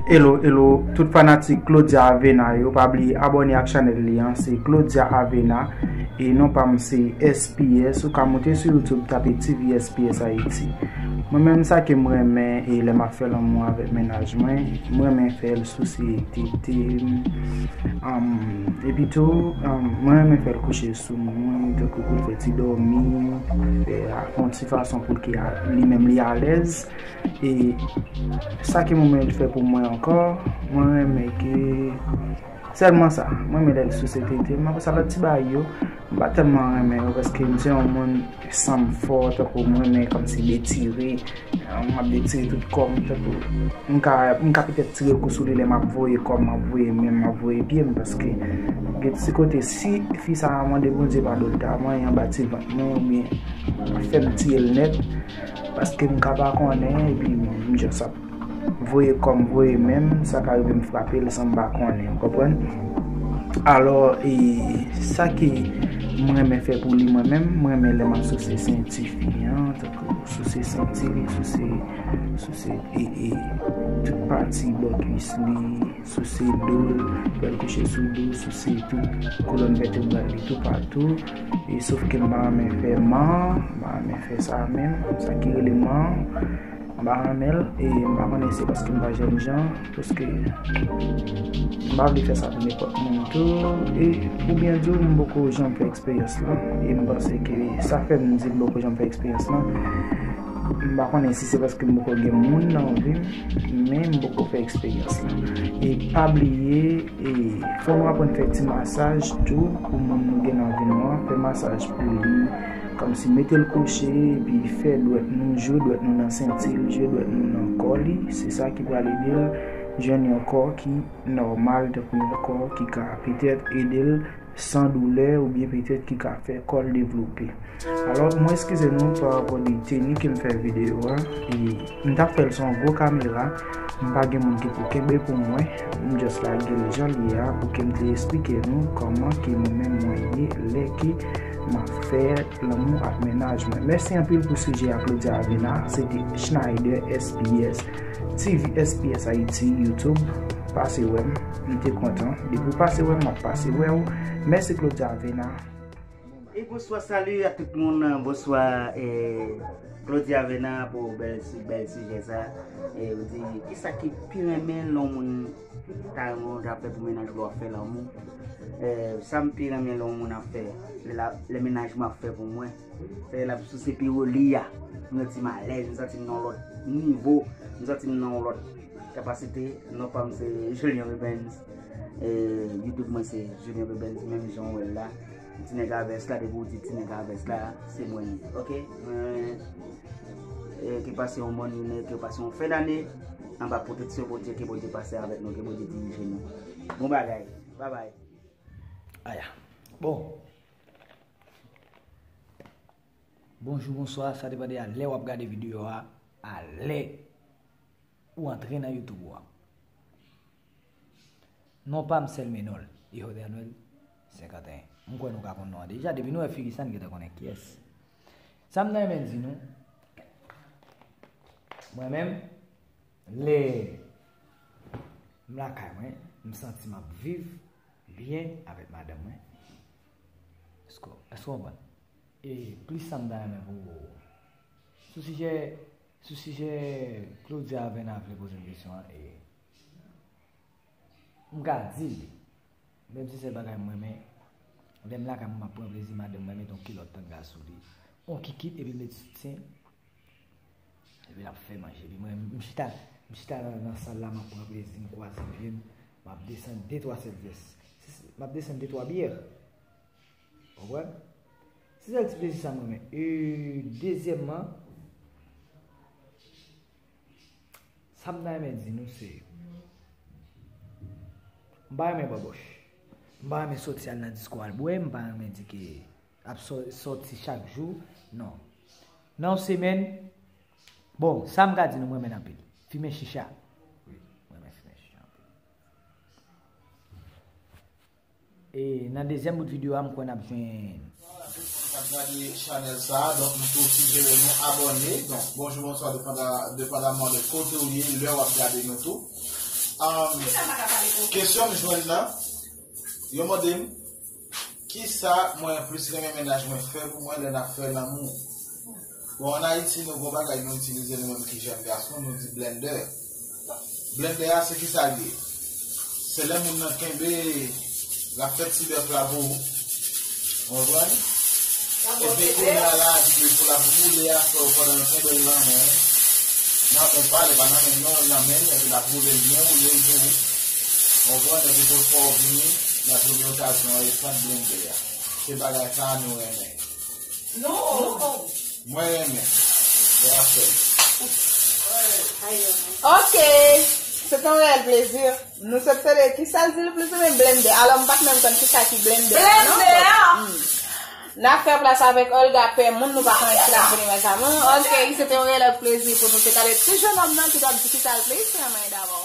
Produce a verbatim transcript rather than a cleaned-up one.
Hello, hello, tout fanatik Claudia Avena yo, pa bliye abòne ak chanèl li an, se Claudia Avena, e non pa m se S P S, ou ka moute sou YouTube, tape T V S P S Haiti. Mwen menm sa ke m renmen, e lè m ap fè lanmou avèk mennaj mwen, m renmen fè l souse tete m, um, epi tou, um, mwen renmen fè l kouche sou mwen, tankou pou l fè ti dòmi, fè a, yon ti fason pou l ke a, li menm li alèz. E sa ke mwen menm li fè pou mwen ankò, mwen renmen ke sèlman sa. Mwen renmen lè l souse tete m. Apre sa, lòt ti bagay yo, m pa tèlman renmen yo, paske m se yon moun, san m fò, tankou mwen renmen kòmsi detire. M ap detire tout kò m, tankou m ka, m ka petèt tire kou sou li lè m ap voye kò m, m ap voye men m, m ap voye pye m, paske gen ti kote, si fi sa a mande Bondye padon, l ta manyen anba ti vant mwen, oubyen fè m tiye l nèt, paske m ka pa konnen, epi m just ap voye kò m, voye men m, sa ka rive m frape l san m pa konnen, ou konprann? Alò, e, sa ke m renmen fè pou li mwen menm, mwen renmen lè m ap souse senti fi an, tankou souse senti li, souse, souse, e, e, tout pati bò kwis li, souse do l, fè l kouche sou do, souse tout kolòn vètebral li toupatou. E sof ke m pa renmen fè man, m pa renmen fè sa menm, sa ki rele man, m pa renmen l, e m pa konnen se paske m pa jèn jan, paske m pa vle fè sa pou nenpòt moun tou, e pou byen di w, m poko janm fè eksperyans lan, e m panse ke sa fè m di m poko janm fè eksperyans lan. M pa konnen si se paske m poko gen moun nan vi m, men m poko fè eksperyans lan. E pa bliye, e fò nou aprann fè ti masaj tou pou moun nou gen nan vi nou an, fè masaj pou li, kòmsi mete l kouche, epi fè dwèt nou, jwe dwèt nou nan senti l, jwe dwèt nou nan kò li, se sa ki pral ede l jwenn yon kò ki nòmal, tankou yon kò ki ka petèt ede l san doulè, oubyen petèt ki ka fè kò l devlope. Alò, mwen eskize nou pa rapò de teni ke m fè videyo a, e m t ap fè l sou yon gwo kamera, m pa gen moun ki pou kenbe pou mwen, m just lage l jan l ye a pou ke m te esplike nou kòman ke mwen menm mwen ye lè ke m ap fè lanmou ak mennaj mwen. Mèsi anpil pou sijè a, Claudia Avena, se te Schneider S P S, T V S P S Haiti, YouTube, pase wè m, m te kontan. Depi w pase wè m, m ap pase wè w. Mèsi Claudia Avena. E bonswa, salut a tout moun, bonswa, eh, Claudia Avena pou bèl, si- bèl sijè sa. E ou di, kisa ki pi renmen lè yon moun ta renmen w ta fè pou mennaj ou lè w ap fè lanmou? Eh, sa m pi renmen lè yon moun ap fè, lè la, lè mennaj mwen ap fè pou mwen, se lè l ap souse pi wo li a. M santi m alèz, m santi m nan yon lòt nivo, m santi m nan yon lòt kapasite. Non pa m se Julien Rubens. E, YouTube mwen se Julien Rubens, menm jan w wè l la. Ti nèg a vès la, depi w di ti nèg a vès la, se mwen li. Oke? Mwen, e, ke pase yon bòn jounen, ke pase yon fen dane, anba pwoteksyon Bondye, ke Bondye pase avèk nou, ke Bondye dirije nou. Bon bagay. Babay. Aya. Bon. Bonjou, bonswa, sa depann de a lè w ap gade videyo a, a lè ou antre nan YouTube ou a. Non pa m Selmenol, Ihodanwel senkanteyen. M kwè nou ka konn non an deja, depi nou wè figi sa, n gentan konnen kiyès. Sa m ta renmen di nou, mwen menm, lè m lakay mwen, m santi m ap viv byen avèk madanm mwen. Èske, èske w konprann? E plis sa m ta renmen pou, sou sijè, sou sijè Claudia Avena vle poze m kesyon an, e m ka di li, menm si sèl bagay mwen renmen, lè m lakay mwen, m ap pran plezi madanm mwen, mete yon kilòt tanga sou li, yon kikit, epi l met soutyen, epi l ap fè manje. Epi mwen, m chita, m chita nan, nan sal la, m ap pran plezi m, kwaze pye m, m ap desann de twa sèvyès. M ap desann de twa byè. Konprann? Se sèl ti plezi sa m renmen. E, dezyèmman, sa m ta renmen di nou se, m pa renmen bòbòch. M pa renmen soti al nan disko al bwè, m pa renmen di ke ap sò- sòti chak jou. Non. Nan yon semèn, bon, sa m ka di nou, m renmen anpil. Fimen chicha. Wi, m renmen fimen chicha anpil. E nan dezyèm bout videyo a, m kwè n ap jwenn. K ap gade chanèl sa a, donk, m tou sijere nou abòne. Donk, bonjou, bonswa, depandaman de kote w ye, lè w ap gade nou tou. Um, kesyon m jwenn nan, yo mande m, kisa mwen plis renmen mennaj mwen fè pou mwen lè n ap fè lanmou? Bon, ann Ayiti, nou gon bagay nou itilize nou menm ki jèn gason, nou di blendè. Blendè a, se kisa l ye? Se lè moun nan kenbe, l ap fè ti bèf la pou ou. Ou konprann? Epi kounye a la, epi pou l ap woule afè w pandan l kenbe l nan men w. Nan men w pa, li pa nan men w non, nan men l, epi l ap woule l byen woule l pou ou. Ou konprann? Epi pou fè w vini, nan premye okazyon an, e sa k blendè a. Se bagay sa a nou renmen. Non. Mwen renmen. Lè afè. Ok. Se te yon reyèl plezi. Nou sot tande kisa l di l plis renmen blendè. Alò, m pa t menm konn kisa ki blendè. Blendè! N ap fè plas avèk Olga Pè Moun, nou pa konnen ki l ap vini, mezanmi. Ok, se te yon reyèl plezi pou nou te tande ti jennonm nan ki t ap di kisa l plis renmen dabò.